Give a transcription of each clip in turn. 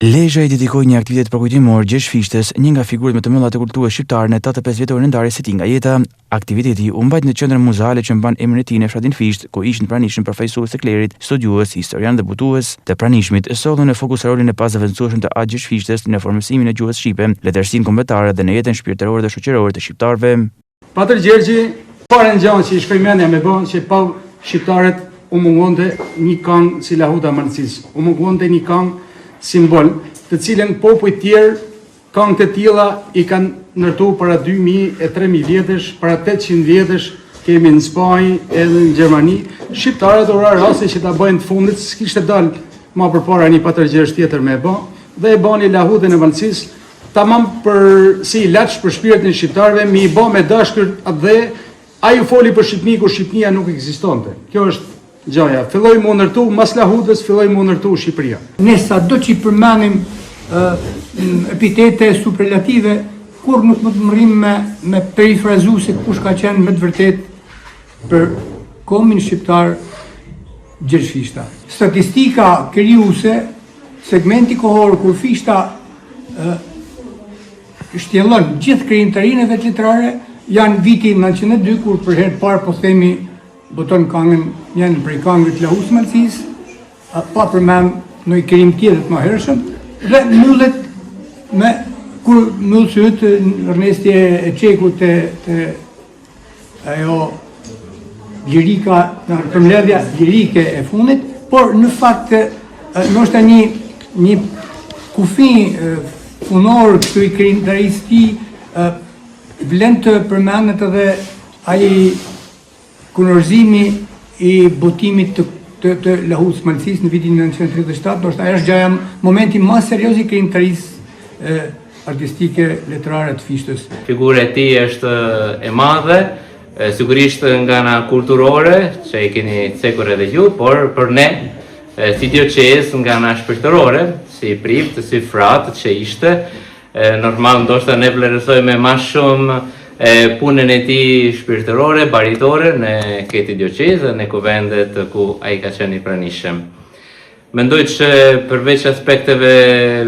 Lezha i dedikoi një aktivitet përkujtimor Gjergj Fishtës, një nga figurat më të mëdha të kulturës shqiptare në 85 vjetorin e ndarjes së tij nga jeta. Aktiviteti u mbajt në qendrën muzeale që mban emrin e tij në fshatin Fishtë, ku ishin të pranishëm përfaqësues të klerit, studiues, historianë dhe botues. Të pranishmit sollën në fokus rolin e pazëvendësueshëm të At Gjergj Fishtës në formësimin e gjuhës shqipe, letërsinë kombëtare dhe në jetën shpirtërore dhe shoqërore të shqiptarëve. Patër Gjergji, parën gja që i shkoi mendja me bo, që pa shqiptarët u mungonte një kangë si Lahuta e Malësisë, u mungonte një kangë simbol, të cilën popujt tjerë kangë të tilla i kanë ndërtu para 2000 e 3000 vjetësh, para 800 vjetësh, kemi në Spanjë edhe në Gjermani, shqiptarët u ra rasti që ta bëjnë të fundit, s'kishte dalë ma përpara një Patër Gjergj tjetër me e bo, dhe e bani Lahutën e Malësisë, Tamam për si ilaç për shpirtin e shqiptarëve mi i bo me dashtë ky atdhe, ai u foli për Shqipni kur Shqipnia nuk ekzistonte. Kjo është gjaja. Filloi m'u ndërtu mas Lahutës, filloi m'u ndërtu Shqipëria. Ne sado që i përmendim epitete superlative, kurrë nuk mund të mrrijmë me, me perifrazu se kush ka qenë me të vërtetë për kombin shqiptar Gjergj Fishta. Statistika krijuese Segmenti kohor kur Fishta shtjellon gjithë krijimtarinë e vet letrare janë viti 902 kur për herë të parë po themi boton kangën njën prej kangëve të Lahutës së Malësisë, pa përmend ndonjë krijim tjetër të mëhershëm dhe mbyllet me kur mbyll sytë Ernesti e ceku te te ajo lirika, në përmbledhja lirike e fundit, por në fakt ndoshta një një kufi punor këtu i krijimtarisë së tij vlen të përmendet edhe ai kunorëzimi i botimit të të, të Lahutës së Malësisë në vitin 1937, ndoshta ajo është gjaja momenti më serioz i krijimtarisë artistike letrare të Fishtës. Figura e tij është e madhe, sigurisht nga ana kulturore, që e keni cekur edhe ju, por për ne, si dioqezë nga ana shpirtërore, si prift, si frat që ishte, normal ndoshta ne vlerësojmë ma shumë punën e tij shpirtërore, baritore në këtë dioqezë, në kuvendet ku ai ka qenë i pranishëm. Mendoj që përveç aspekteve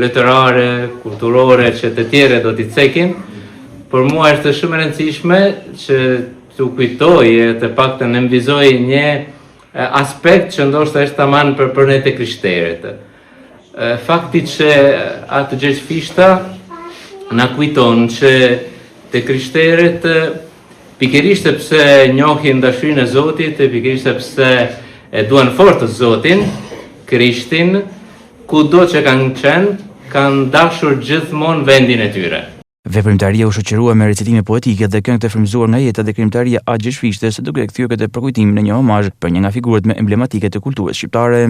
letrare, kulturore që të tjerë do t'i cekin, për mua është shumë e rëndësishme që t'u kujtoj e të paktën nënvizoj një aspekt që ndoshta është taman për për ne të krishterët. Fakti që Atë Gjergj Fishta na kujton që të krishterët Pikërisht sepse njohin dashurinë e Zotit, pikërisht sepse e duan fort Zotin, Krishtin, kudo që kanë qenë, kanë dashur gjithmonë vendin e tyre. Veprimtaria u shoqërua me recitime poetike dhe këngë të frymëzuar nga jeta dhe krijimtaria e At Gjergj Fishtës, duke e kthyer këtë përkujtim në një homazh për një nga figurat më emblematike të kulturës shqiptare.